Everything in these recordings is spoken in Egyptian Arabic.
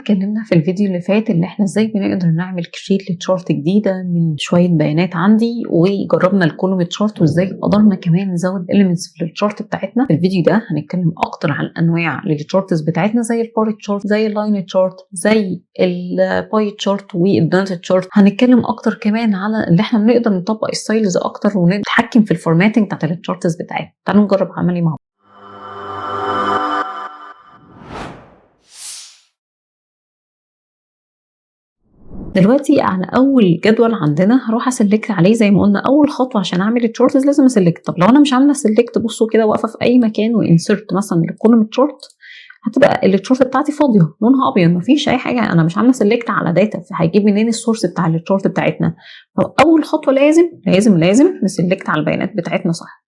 اتكلمنا في الفيديو اللي فات اللي احنا ازاي بنقدر نعمل create ل chart جديدة من شوية بيانات عندي، وجربنا ال column chart وازاي قدرنا كمان نزود elements في ال chart بتاعتنا. في الفيديو ده هنتكلم اكتر عن انواع لل charts بتاعتنا زي ال bar chart، زي ال line chart، زي ال pie chart وال donut chart. هنتكلم اكتر كمان على اللي احنا بنقدر نطبق ال styles اكتر ونتحكم في ال formatting بتاعت ال charts بتاعتنا. تعالوا نجرب عملي مع بعض. دلوقتي على اول جدول عندنا هروح ا select عليه. زي ما قلنا اول خطوة عشان اعمل ال charts لازم ا select. طب لو انا مش عامله select، بصوا كده واقفة في اي مكان و insert مثلا ل column chart، هتبقى ال chart بتاعتي فاضية لونها ابيض مفيش اي حاجة، انا مش عامله select على data، فهيجيب منين ال source بتاع ال chart بتاعتنا؟ فاول خطوة لازم لازم لازم ن select على البيانات بتاعتنا صح.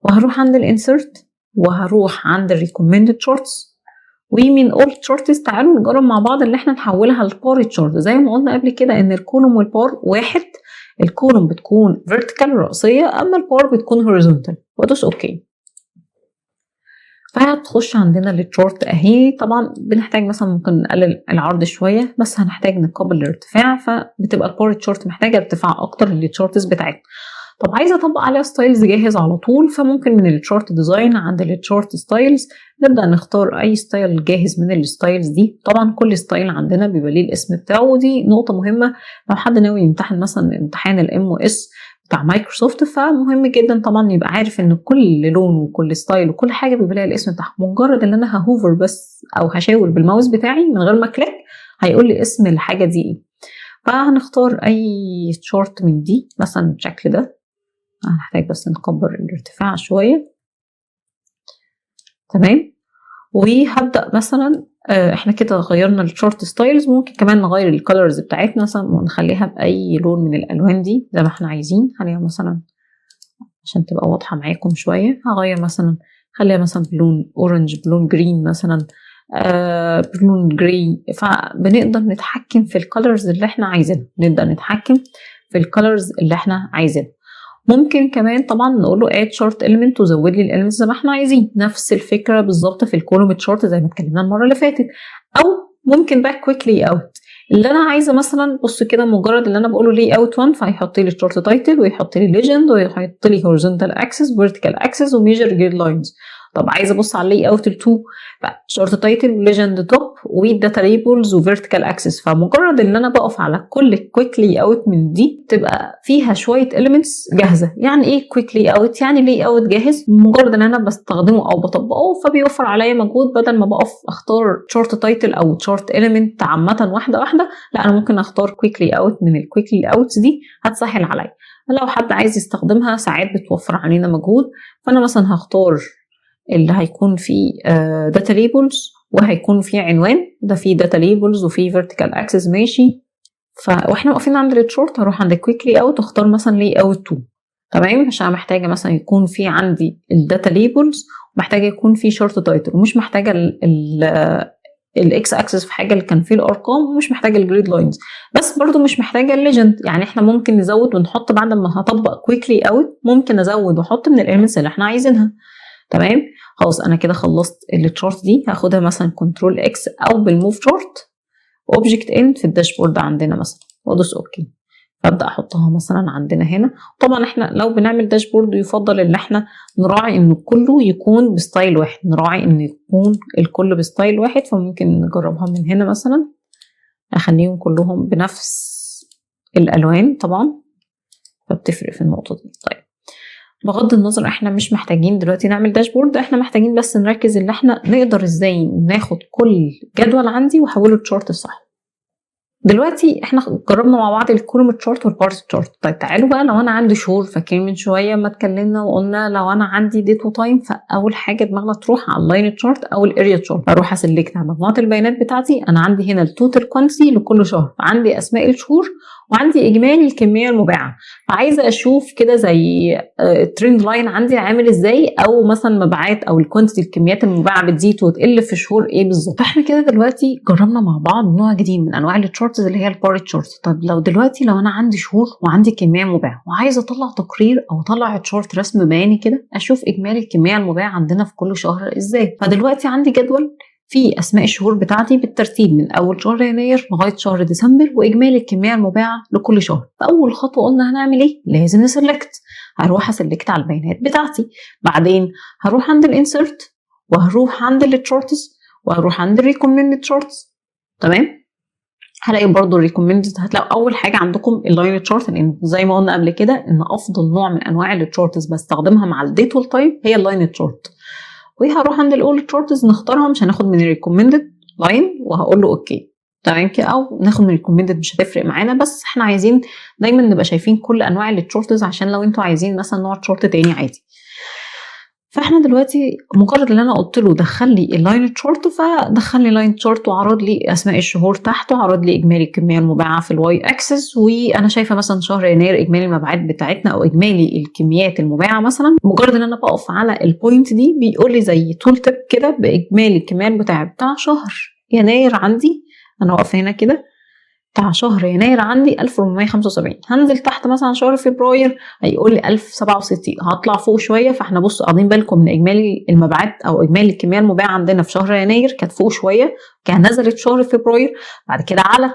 وهروح عند ال insert وهروح عند ال recommended charts ومن all charts. تعالوا نجرب مع بعض اللي احنا نحولها ل bar chart. زي ما قلنا قبل كده ان ال column وال bar واحد، ال column بتكون vertical رأسية، اما البار بتكون horizontal. وادوس okay. فهتخش عندنا ال chart اهي. طبعا بنحتاج مثلا ممكن نقلل العرض شوية، بس هنحتاج نقابل الارتفاع، فبتبقى ال bar chart محتاجه ارتفاع اكتر لل charts بتاعتنا. طب عايزه اطبق عليها styles جاهز على طول، فممكن من ال chart design عند ال chart styles نبدا نختار اي style جاهز من ال styles دي. طبعا كل style عندنا بيبقى ليه الاسم بتاعه، ودي نقطة مهمة لو حد ناوي يمتحن مثلا امتحان ال MS بتاع مايكروسوفت، فمهم جدا طبعا يبقى عارف ان كل لون وكل style وكل حاجة بيبقى لها الاسم بتاعها. مجرد ان انا ه hover بس او هشاور بالماوس بتاعي من غير ما click هيقول لي اسم الحاجة دي ايه. فهنختار اي chart من دي مثلا بالشكل ده. هنحتاج بس نكبر الارتفاع شوية، تمام. وهبدأ مثلا احنا كده غيرنا ال chart styles، ممكن كمان نغير ال colors بتاعتنا مثلا ونخليها بأي لون من الألوان دي زي ما احنا عايزين. خليها مثلا عشان تبقى واضحة معاكم شوية، هغير مثلا خليها مثلا بلون orange، بلون green مثلا، بلون gray. فبنقدر نتحكم في ال colors اللي احنا عايزينها، نقدر نتحكم في ال colors اللي احنا عايزينها. ممكن كمان طبعا نقول له add chart element وزود لي ال elements زي ما احنا عايزين، نفس الفكرة بالظبط في ال column chart زي ما اتكلمنا المرة اللي فاتت. او ممكن بقى quick layout اللي انا عايزه مثلا، بص كده مجرد اللي انا بقوله layout 1 فهيحط لي chart title ويحط لي legend ويحط لي horizontal axis vertical axis و major grid lines. طب عايزه ابص على ال layout 2، chart title legend top و data labels و vertical axis. فمجرد ان انا بقف على كل quick layout من دي تبقى فيها شوية elements جاهزة. يعني ايه quick layout؟ يعني layout جاهز مجرد ان انا بستخدمه او بطبقه، فبيوفر عليا مجهود. بدل ما بقف اختار chart title او chart element عامة واحدة واحده، لا انا ممكن اختار quick layout من ال quick layouts دي، هتسهل عليا. لو حد عايز يستخدمها ساعات بتوفر علينا مجهود. فانا مثلا هختار اللي هيكون فيه data labels وهيكون فيه عنوان، ده فيه data labels وفيه vertical axis ماشي. واحنا واقفين عند ال chart هروح عند quick layout واختار مثلا layout 2، تمام، عشان انا محتاجه مثلا يكون في عندي ال data labels ومحتاجة يكون في chart title، ومش محتاجه ال X axis في حاجة اللي كان فيه الارقام، ومش محتاجه ال grid lines، بس برضو مش محتاجه ال legend. يعني احنا ممكن نزود ونحط بعد ما هطبق quick layout، ممكن ازود واحط من ال elements اللي احنا عايزينها، تمام. خلاص انا كده خلصت ال chart دي، هاخدها مثلا control X او بال move chart object in في ال dashboard عندنا مثلا وادوس okay، فابدا احطها مثلا عندنا هنا. طبعا احنا لو بنعمل dashboard يفضل ان احنا نراعي ان كله يكون ب style واحد، نراعي ان يكون الكل ب style واحد. فممكن نجربها من هنا مثلا، اخليهم كلهم بنفس الالوان طبعا، فبتفرق في النقطة دي. طيب بغض النظر احنا مش محتاجين دلوقتي نعمل dashboard، احنا محتاجين بس نركز ان احنا نقدر ازاي ناخد كل جدول عندي واحوله ل chart الصح. دلوقتي احنا جربنا مع بعض ال column chart وال bar chart. طيب تعالوا بقى لو انا عندي شهور، فاكرين من شوية ما اتكلمنا وقلنا لو انا عندي date و time، فاول حاجة دماغنا تروح على ال line chart او ال area chart. اروح ا select على مجموعة البيانات بتاعتي، انا عندي هنا ال total quantity لكل شهر، فعندي اسماء الشهور وعندي اجمالي الكمية المباعه. فعايزه اشوف كده زي trend line عندي عامل ازاي، او مثلا مبيعات او ال quantity الكميات المباعه بتزيد وتقل في شهور ايه بالظبط. فاحنا كده دلوقتي جربنا مع بعض نوع جديد من انواع ال charts اللي هي ال bar chart. طب لو دلوقتي لو انا عندي شهور وعندي كمية مباعه وعايزه اطلع تقرير او اطلع chart رسم بياني كده اشوف اجمالي الكمية المباعه عندنا في كل شهر ازاي. فدلوقتي عندي جدول في اسماء الشهور بتاعتي بالترتيب من اول شهر يناير لغاية شهر ديسمبر، واجمالي الكمية المباعه لكل شهر. فاول خطوة قلنا هنعمل ايه؟ لازم ن select. هروح ا select على البيانات بتاعتي، بعدين هروح عند ال insert وهروح عند ال charts وهروح عند ال recommended charts. تمام، هلاقي برضو ال recommended، هتلاقوا اول حاجة عندكم ال line chart، لان زي ما قلنا قبل كده ان افضل نوع من انواع ال charts بستخدمها مع ال date وال time هي ال line chart. وهروح عند ال all charts نختارها، مش هناخد من ال recommended line، وهقول له okay. تمام كده، او ناخد من ال recommended مش هتفرق معانا، بس احنا عايزين دايما نبقى شايفين كل انواع ال charts عشان لو انتوا عايزين مثلا نوع chart تاني عادي. فاحنا دلوقتي مجرد ان انا قلت له دخل لي ال line chart، فدخل لي line chart وعرض لي اسماء الشهور تحت وعرض لي اجمالي الكمية المباعه في ال Y axis. وانا شايفه مثلا شهر يناير اجمالي المبيعات بتاعتنا او اجمالي الكميات المباعه مثلا. مجرد ان انا بقف على ال point دي بيقول لي زي tool tip كده باجمالي الكميات بتاع شهر يناير عندي. انا واقفة هنا كده بتاع شهر يناير عندي 1475. هنزل تحت مثلا شهر فبراير هيقول لي 1067، هطلع فوق شويه. فاحنا بصوا واخدين بالكم من اجمالي المبيعات او اجمالي الكمية المباعه عندنا في شهر يناير كانت فوق شويه، كان نزلت شهر فبراير، بعد كده علت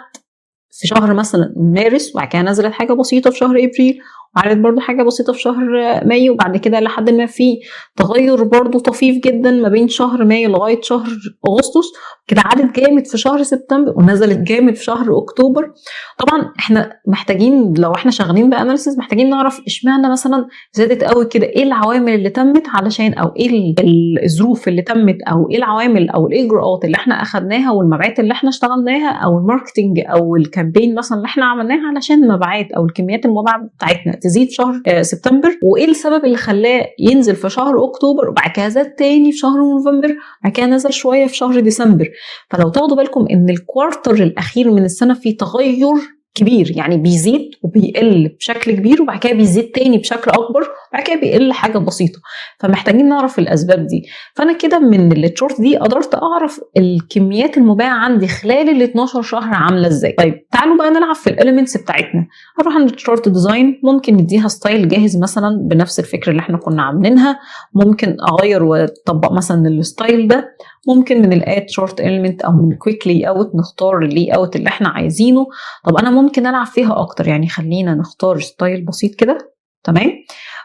في شهر مثلا مارس، وبعد كده نزلت حاجة بسيطة في شهر ابريل، وعلت برضو حاجة بسيطة في شهر مايو، وبعد كده لحد ما في تغير برضو طفيف جدا ما بين شهر مايو لغاية شهر اغسطس، كده علت جامد في شهر سبتمبر ونزلت جامد في شهر اكتوبر. طبعا احنا محتاجين لو احنا شغالين ب analysis محتاجين نعرف اشمعنى مثلا زادت قوي كده، ايه العوامل اللي تمت علشان، او ايه الظروف اللي تمت، او ايه العوامل او الاجراءات اللي احنا اخدناها والمبيعات اللي احنا اشتغلناها او ال marketing او ال campaign مثلا اللي احنا عملناها علشان المبيعات او الكميات المباعه بتاعتنا تزيد في شهر سبتمبر، وايه السبب اللي خلاه ينزل في شهر اكتوبر وبعد كده زاد تاني في شهر نوفمبر، وبعد كده نزل شوية في شهر ديسمبر. فلو تاخدوا بالكم ان ال quarter الاخير من السنة فيه تغير كبير، يعني بيزيد وبيقل بشكل كبير وبعد كده بيزيد تاني بشكل اكبر وبعد كده بيقل حاجة بسيطه، فمحتاجين نعرف الاسباب دي. فانا كده من ال chart دي قدرت اعرف الكميات المباعه عندي خلال ال 12 شهر عامله ازاي. طيب تعالوا بقى نلعب في ال elements بتاعتنا. هروح عند ال chart design، ممكن نديها style جاهز مثلا بنفس الفكرة اللي احنا كنا عاملينها، ممكن اغير واطبق مثلا ال style ده، ممكن من ال add chart element او من quick layout نختار ال layout اللي احنا عايزينه. طب انا ممكن العب فيها اكتر، يعني خلينا نختار style بسيط كده. تمام،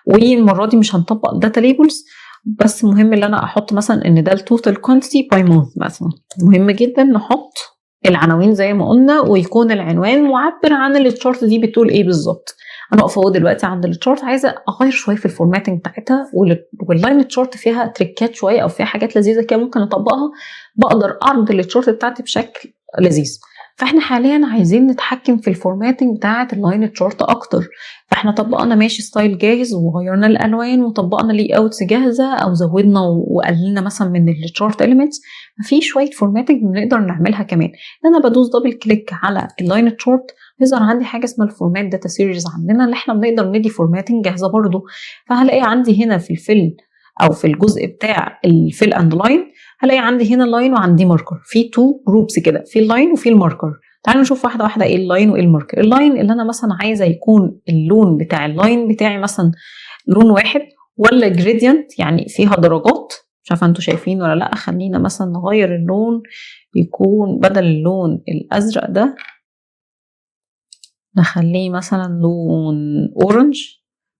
والمرة دي مش هنطبق data labels، بس مهم ان انا احط مثلا ان ده ال total quantity by month مثلا. مهم جدا نحط العناوين زي ما قلنا، ويكون العنوان معبر عن ال chart دي بتقول ايه بالظبط. انا واقفة اهو دلوقتي عند ال chart، عايزه اغير شوية في ال formatting بتاعتها، وال line chart فيها تريكات شوية او فيها حاجات لذيذة كده ممكن اطبقها، بقدر اعرض ال chart بتاعتي بشكل لذيذ. فاحنا حاليا عايزين نتحكم في ال formatting بتاعه ال line chart اكتر. فاحنا طبقنا ماشي style جاهز وغيرنا الالوان وطبقنا layouts جاهزة او زودنا وقللنا مثلا من ال chart elements، ففي شوية formatting بنقدر نعملها كمان. انا بدوس double click على ال line chart يظهر عندي حاجة اسمها ال format data series عندنا، اللي احنا بنقدر ندي formatting جاهزة برضو. فهلاقي عندي هنا في ال fill او في الجزء بتاع ال fill and line، هلاقي عندي هنا line وعندي marker، في two groups كده، في ال line وفي ال marker. تعالوا نشوف واحدة واحدة ايه ال line وايه ال marker. ال line اللي انا مثلا عايزه يكون اللون بتاع ال line بتاعي مثلا لون واحد ولا gradient، يعني فيها درجات، مش عارفه انتوا شايفين ولا لا. خلينا مثلا نغير اللون، يكون بدل اللون الازرق ده نخليه مثلا لون orange،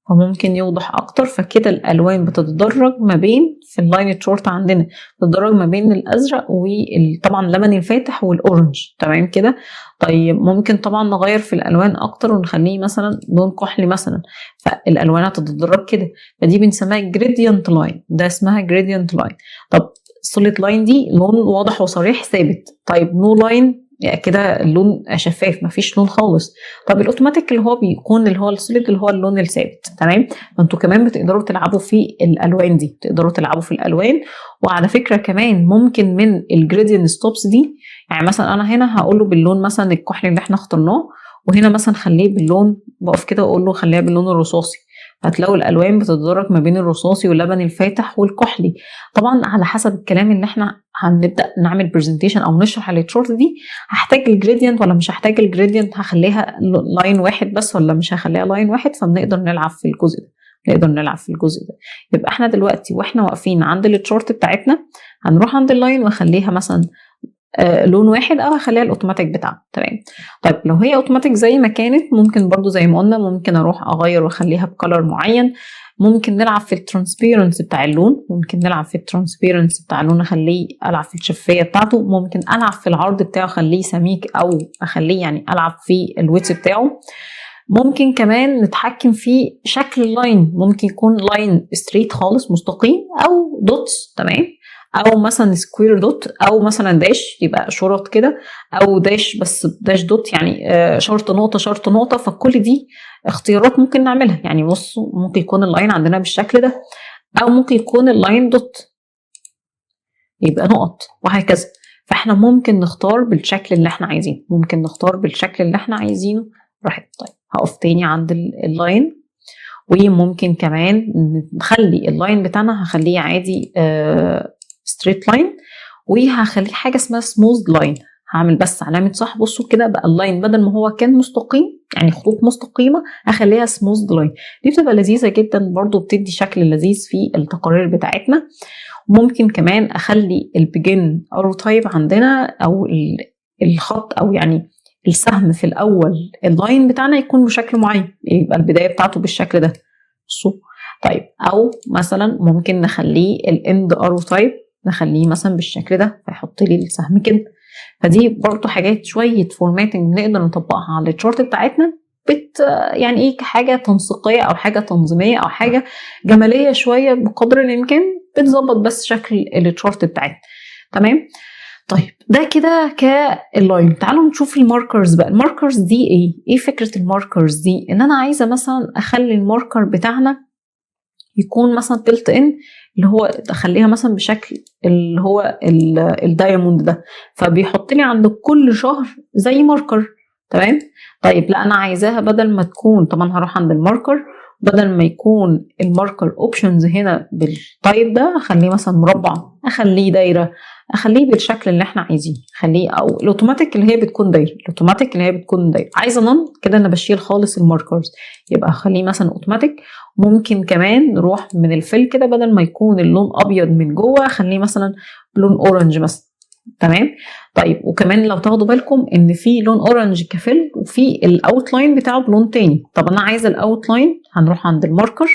فممكن يوضح اكتر. فكده الالوان بتتدرج ما بين في ال line chart عندنا بتتدرج ما بين الازرق وطبعا اللبني الفاتح وال orange. تمام كده. طيب ممكن طبعا نغير في الالوان اكتر ونخليه مثلا لون كحلي مثلا، فالالوان هتتدرج كده، فدي بنسميها gradient line، ده اسمها gradient line. طب solid line دي لون واضح وصريح ثابت. طيب no line يعني كده اللون شفاف مفيش لون خالص. طب الاوتوماتيك اللي هو بيكون اللي هو ال solid اللي هو اللون الثابت. تمام، فانتوا كمان بتقدروا تلعبوا في الالوان دي، تقدروا تلعبوا في الالوان. وعلى فكرة كمان ممكن من ال gradient steps دي، يعني مثلا انا هنا هقول له باللون مثلا الكحلي اللي احنا اخترناه، وهنا مثلا خليه باللون، بقف كده واقول له خليها باللون الرصاصي، هتلاقوا الالوان بتتدرج ما بين الرصاصي واللبني الفاتح والكحلي. طبعا على حسب الكلام ان احنا هنبدا نعمل presentation او نشرح ال chart دي، هحتاج ال gradient ولا مش هحتاج ال gradient، هخليها line واحد بس ولا مش هخليها line واحد، فبنقدر نلعب في الجزء ده، نقدر نلعب في الجزء ده. يبقى احنا دلوقتي واحنا واقفين عند ال chart بتاعتنا هنروح عند ال line واخليها مثلا لون واحد، او هخليها الاوتوماتيك بتاعها. تمام. طيب لو هي اوتوماتيك زي ما كانت، ممكن برضو زي ما قلنا ممكن اروح اغير واخليها ب color معين. ممكن نلعب في ال transparency بتاع اللون، ممكن نلعب في ال transparency بتاع اللون، اخليه العب في الشفافية بتاعته. ممكن العب في العرض بتاعه، اخليه سميك او اخليه يعني العب في ال width بتاعه. ممكن كمان نتحكم في شكل ال line، ممكن يكون line straight خالص مستقيم او dots، تمام، او مثلا square dot، او مثلا dash يبقى شرط كده، او dash بس dash dot، يعني شرط نقطة شرط نقطه. فكل دي اختيارات ممكن نعملها. يعني بصوا، ممكن يكون ال line عندنا بالشكل ده، او ممكن يكون ال line dot يبقى نقط، وهكذا. فاحنا ممكن نختار بالشكل اللي احنا عايزينه، ممكن نختار بالشكل اللي احنا عايزينه براحتنا. طيب هقف تاني عند ال line، وممكن كمان نخلي ال line بتاعنا هخليه عادي straight line، وهخليه حاجة اسمها smooth line. هعمل بس علامة صح. بصوا كده بقى ال line بدل ما هو كان مستقيم، يعني خطوط مستقيمه، هخليها smooth line. دي بتبقى لذيذة جدا برضو، بتدي شكل لذيذ في التقارير بتاعتنا. ممكن كمان اخلي ال begin arrow type عندنا، او الخط او يعني السهم في الاول ال line بتاعنا يكون بشكل معين، يبقى البداية بتاعته بالشكل ده. بصوا. طيب او مثلا ممكن نخليه ال end arrow type نخليه مثلا بالشكل ده، فيحط لي السهم كده. فدي برضو حاجات شوية formatting نقدر نطبقها على ال chart بتاعتنا، يعني ايه، حاجة تنسيقيه او حاجة تنظيميه او حاجة جمالية شوية بقدر الامكان، بتظبط بس شكل ال chart بتاعتنا. تمام. طيب ده كده كال line. تعالوا نشوف ال markers بقى. ال markers دي ايه؟ ايه فكرة ال markers دي؟ ان انا عايزه مثلا اخلي ال marker بتاعنا يكون مثلا built in، اللي هو اخليها مثلا بشكل اللي هو ال diamond ده، فبيحط لي عند كل شهر زي marker. تمام. طيب لا، انا عايزاها بدل ما تكون، طبعا هروح عند ال marker، بدل ما يكون ال marker options هنا بال type ده، اخليه مثلا مربع، اخليه دايره، اخليه بالشكل اللي احنا عايزينه، اخليه او الاوتوماتيك اللي هي بتكون دايره، الاوتوماتيك اللي هي بتكون دايره. عايزه none كده، انا بشيل خالص ال markers، يبقى اخليه مثلا اوتوماتيك. ممكن كمان نروح من ال fill كده، بدل ما يكون اللون ابيض من جوه، اخليه مثلا لون orange مثلا. تمام. طيب وكمان لو تاخدوا بالكم ان في لون orange ك fill، وفي ال outline بتاعه بلون تاني. طب انا عايزه ال outline، هنروح عند ال marker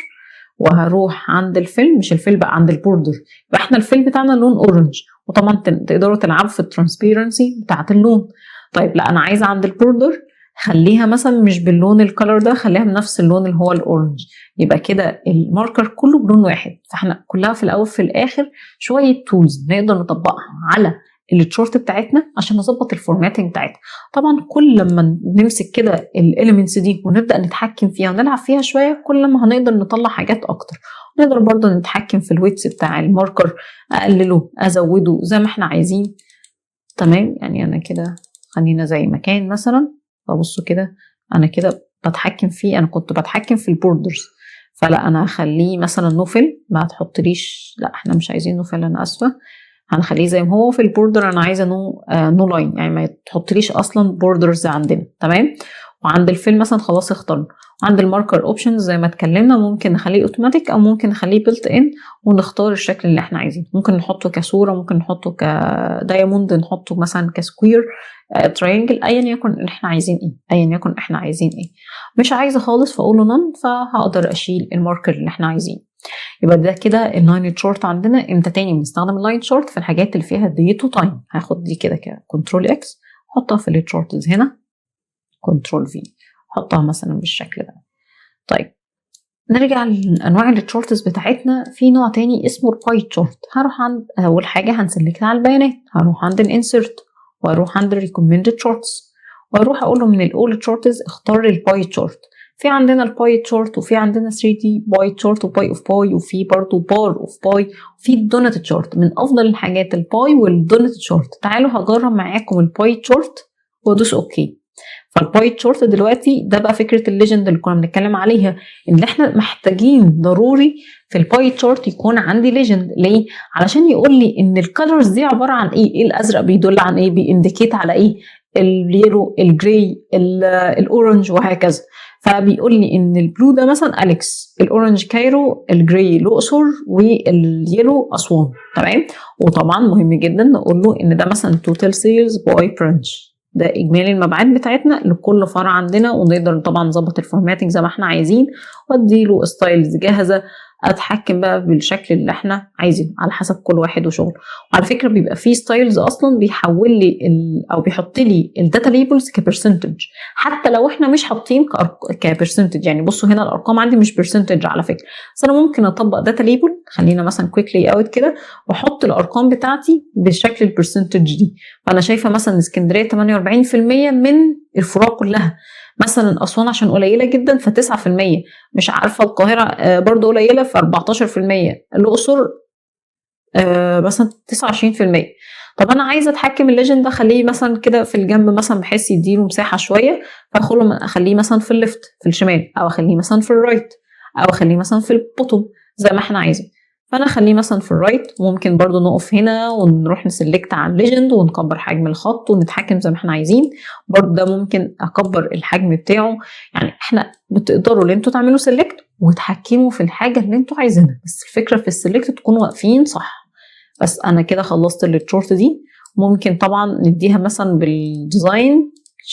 وهروح عند ال fill، مش ال fill بقى، عند ال border. يبقى احنا ال fill بتاعنا لون orange، وطبعا تقدروا تلعبوا في ال transparency بتاعت اللون. طيب لا، انا عايزه عند ال border خليها مثلا مش باللون ال color ده، خليها بنفس اللون اللي هو ال orange. يبقى كده ال marker كله بلون واحد. فاحنا كلها في الاول في الاخر شوية tools نقدر نطبقها على ال chart بتاعتنا عشان نظبط ال formatting بتاعتها. طبعا كل لما نمسك كده ال elements دي ونبدا نتحكم فيها ونلعب فيها شويه، كل ما هنقدر نطلع حاجات اكتر. نقدر برضو نتحكم في ال width بتاع ال marker، اقلله ازوده زي ما احنا عايزين. تمام. يعني انا كده خلينا زي ما كان مثلا. فبصوا كده انا كده بتحكم فيه، انا كنت بتحكم في ال borders، فلا انا هخليه مثلا no fill، ما تحطليش، لا احنا مش عايزين no fill، انا اسفه، هنخليه زي ما هو. في ال border انا عايزه no line، يعني ما تحطليش اصلا borders عندنا. تمام. وعند ال fill مثلا خلاص اخترنا. وعند ال marker options زي ما اتكلمنا ممكن نخليه اوتوماتيك او ممكن نخليه built in، ونختار الشكل اللي احنا عايزينه. ممكن نحطه كصوره، ممكن نحطه ك diamond، نحطه مثلا ك square، triangle، ايا يكن احنا عايزين ايه، ايا يكن احنا عايزين ايه. مش عايزه خالص فاقول له none، فهقدر اشيل ال marker اللي احنا عايزينه. يبقى ده كده ال line chart عندنا. امتى تاني بنستخدم ال line chart؟ في الحاجات اللي فيها date و time. هاخد دي كده control X، احطها في ال charts هنا، control V، احطها مثلا بالشكل ده. طيب نرجع لانواع ال charts بتاعتنا. في نوع تاني اسمه ال pie chart. هروح عند اول حاجة هن select على البيانات، هروح عند ال insert واروح عند ال recommended charts، واروح اقول له من ال all charts اختار ال pie chart. في عندنا ال pie chart، وفي عندنا 3D pie chart، و pie of pie، وفي برضه bar of pie، وفي ال donut chart. من افضل الحاجات ال pie وال donut chart. تعالوا هجرب معاكم ال pie chart وادوس okay. فال pie chart دلوقتي ده بقى فكرة ال legend اللي كنا بنتكلم عليها، ان احنا محتاجين ضروري في ال pie chart يكون عندي legend. ليه؟ علشان يقول لي ان ال colors دي عبارة عن ايه، ايه الازرق بيدل عن ايه، بي indicate على ايه، ال yellow، ال gray، ال orange، وهكذا. فبيقول لي ان ال blue ده مثلا اليكس، ال orange Cairo، ال gray الاقصر، وال yellow اسوان. تمام. وطبعا مهم جدا نقول له ان ده مثلا total sales by branch، ده اجمالي المبيعات بتاعتنا لكل فرع عندنا. ونقدر طبعا نظبط ال formatting زي ما احنا عايزين، واديله styles جاهزة، اتحكم بقى بالشكل اللي احنا عايزينه على حسب كل واحد وشغله. وعلى فكرة بيبقى فيه styles اصلا بيحول لي او بيحط لي ال data labels ك percentage، حتى لو احنا مش حاطين ك percentage. يعني بصوا هنا الارقام عندي مش percentage على فكرة، بس انا ممكن اطبق data label، خلينا مثلا quick layout كده، واحط الارقام بتاعتي بشكل ال percentage دي. فانا شايفه مثلا اسكندرية 48% من الفروع كلها، مثلا اسوان عشان قليله جدا ف 9%، مش عارفه القاهرة برضو قليله ف 14%، الاقصر مثلا 29%. طب انا عايزه اتحكم ال legend ده، اخليه مثلا كده في الجنب مثلا بحيث يديله مساحة شويه، فادخله اخليه مثلا في ال left في الشمال، او اخليه مثلا في ال right، او اخليه مثلا في ال bottom زي ما احنا عايزين. فانا اخليه مثلا في ال right. ممكن برضو نقف هنا ونروح ن select على ال legend ونكبر حجم الخط ونتحكم زي ما احنا عايزين. برضو ده ممكن اكبر الحجم بتاعه. يعني احنا بتقدروا ان انتوا تعملوا select وتحكموا في الحاجة اللي انتوا عايزينها، بس الفكرة في ال select تكونوا واقفين صح. بس انا كده خلصت ال chart دي. ممكن طبعا نديها مثلا بال design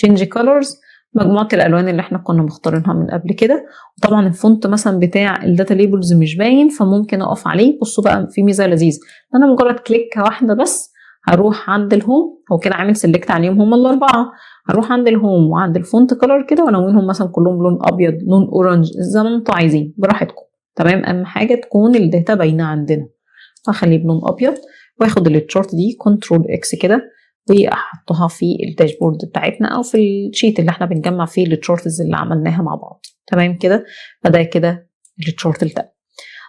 change colors، مجموعة الألوان اللي احنا كنا مختارينها من قبل كده. وطبعا ال font مثلا بتاع ال data labels مش باين، فممكن اقف عليه. بصوا بقى في ميزة لذيذة، انا مجرد click واحدة بس هروح عند ال home، هو كده عامل select عليهم هما الأربعة، هروح عند ال home وعند ال font color كده والونهم مثلا كلهم لون أبيض، لون orange، زي ما انتوا عايزين براحتكم. تمام. أهم حاجة تكون ال data باينة عندنا. هخليه بلون أبيض، واخد ال chart دي control X كده واحطها في ال dashboard بتاعتنا او في ال sheet اللي احنا بنجمع فيه ال charts اللي عملناها مع بعض. تمام كده. فده كده ال chart التاني.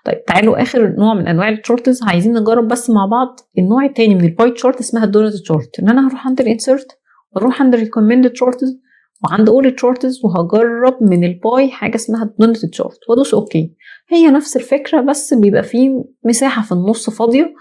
طيب تعالوا اخر نوع من انواع ال charts، عايزين نجرب بس مع بعض النوع التاني من ال pie chart اسمها ال donut chart. ان انا هروح عند ال insert واروح عند recommended charts وعند all charts، وهجرب من ال pie حاجة اسمها ال donut chart وادوس okay. هي نفس الفكرة بس بيبقى فيه مساحة في النص فاضية،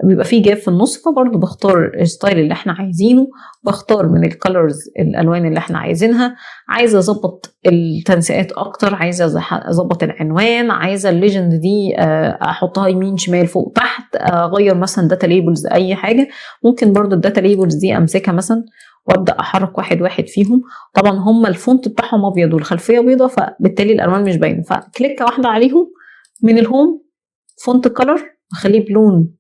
بيبقى فيه gap في النص، فبرضه بختار ال style اللي احنا عايزينه، بختار من ال colors الالوان اللي احنا عايزينها. عايزه اظبط التنسيقات اكتر، عايزه اظبط العنوان، عايزه ال legend دي احطها يمين شمال فوق تحت، اغير مثلا data labels اي حاجة. ممكن برضه ال data labels دي امسكها مثلا وابدا احرك واحد واحد فيهم. طبعا هم ال font بتاعهم ابيض والخلفيه بيضاء، فبالتالي الالوان مش باينة، ف click واحدة عليهم من ال home font color اخليه بلون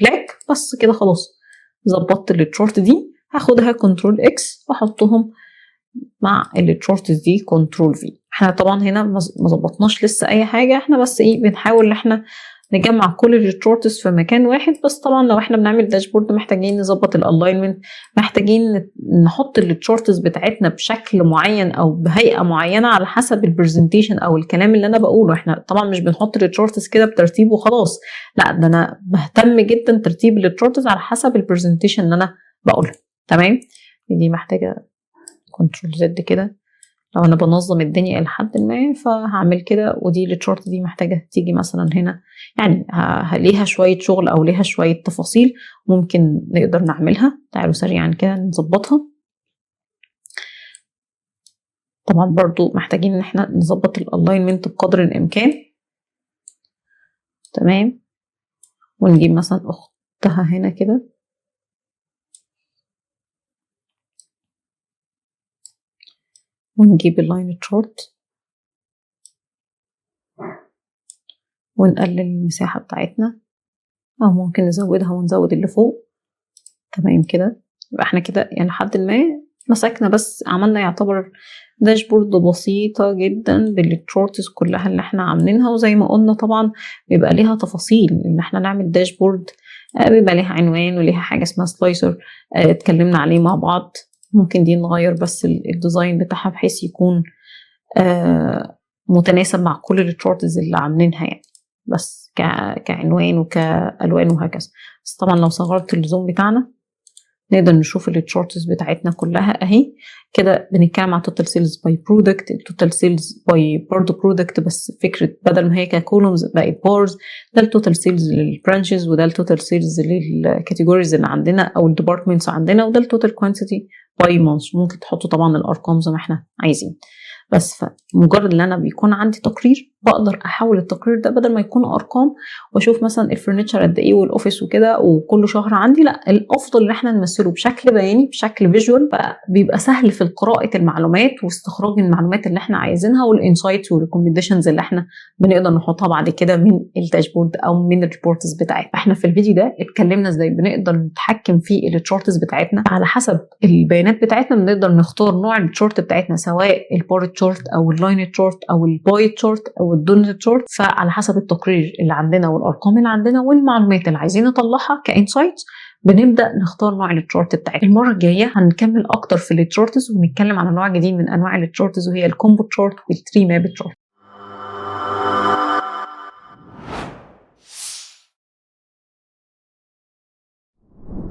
black بس كده خلاص ظبطت ال chart دي. هاخدها control X واحطهم مع ال charts دي control V. احنا طبعا هنا ما ظبطناش لسه اي حاجة، احنا بس ايه بنحاول ان احنا نجمع كل ال charts في مكان واحد. بس طبعا لو احنا بنعمل dashboard محتاجين نظبط ال alignment، محتاجين نحط ال charts بتاعتنا بشكل معين او بهيئة معينة على حسب ال presentation او الكلام اللي انا بقوله. احنا طبعا مش بنحط ال charts كده بترتيب وخلاص، لا ده انا بهتم جدا ترتيب ال charts على حسب ال presentation اللي انا بقولها. تمام. دي محتاجه control Z كده لو انا بنظم الدنيا الى حد ما، فهعمل كده. ودي ال chart دي محتاجه تيجي مثلا هنا، يعني ليها شوية شغل او ليها شوية تفاصيل ممكن نقدر نعملها. تعالوا سريعا كده نظبطها. طبعا برضو محتاجين ان احنا نظبط ال alignment بقدر الامكان. تمام. ونجيب مثلا اختها هنا كده، ونجيب ال line chart ونقلل المساحة بتاعتنا، أو ممكن نزودها ونزود اللي فوق. تمام كده. يبقى احنا كده يعني لحد ما مسكنا، بس عملنا يعتبر dashboard بسيطة جدا بال charts كلها اللي احنا عاملينها. وزي ما قلنا طبعا بيبقى ليها تفاصيل ان احنا نعمل dashboard، بيبقى ليها عنوان وليها حاجة اسمها slicer، اتكلمنا عليه مع بعض. ممكن دي نغير بس ال design بتاعها بحيث يكون متناسب مع كل ال charts اللي عاملينها، يعني بس كعنوان وكألوان وهكذا. بس طبعا لو صغرت ال zoom بتاعنا نقدر نشوف ال charts بتاعتنا كلها اهي كده. بنتكلم على total sales by product، total sales by برضه product، بس فكرة بدل ما هي ك columns بقت bars. ده ال total sales لل branches، وده ال total sales لل categories اللي عندنا او ال departments عندنا، وده ال total quantity by month. ممكن تحطوا طبعا الارقام زي ما احنا عايزين. بس فمجرد ان انا بيكون عندي تقرير، بقدر احول التقرير ده بدل ما يكون ارقام واشوف مثلا ال furniture قد ايه وال office وكده وكل شهر عندي، لا، الافضل ان احنا نمثله بشكل بياني، بشكل visual، فبيبقى سهل في قراءة المعلومات واستخراج المعلومات اللي احنا عايزينها وال insights وال recommendations اللي احنا بنقدر نحطها بعد كده من ال dashboard او من ال reports بتاعتنا. احنا في الفيديو ده اتكلمنا ازاي بنقدر نتحكم في ال charts بتاعتنا على حسب البيانات بتاعتنا، بنقدر نختار نوع ال chart بتاعتنا، سواء ال bar chart او ال line chart او ال pie chart او ال donut chart. فعلى حسب التقرير اللي عندنا والارقام اللي عندنا والمعلومات اللي عايزين نطلعها ك insights، بنبدا نختار نوع ال chart بتاعتنا. المرة الجاية هنكمل اكتر في ال charts ونتكلم على نوع جديد من انواع ال charts، وهي ال combo chart وال tree map chart.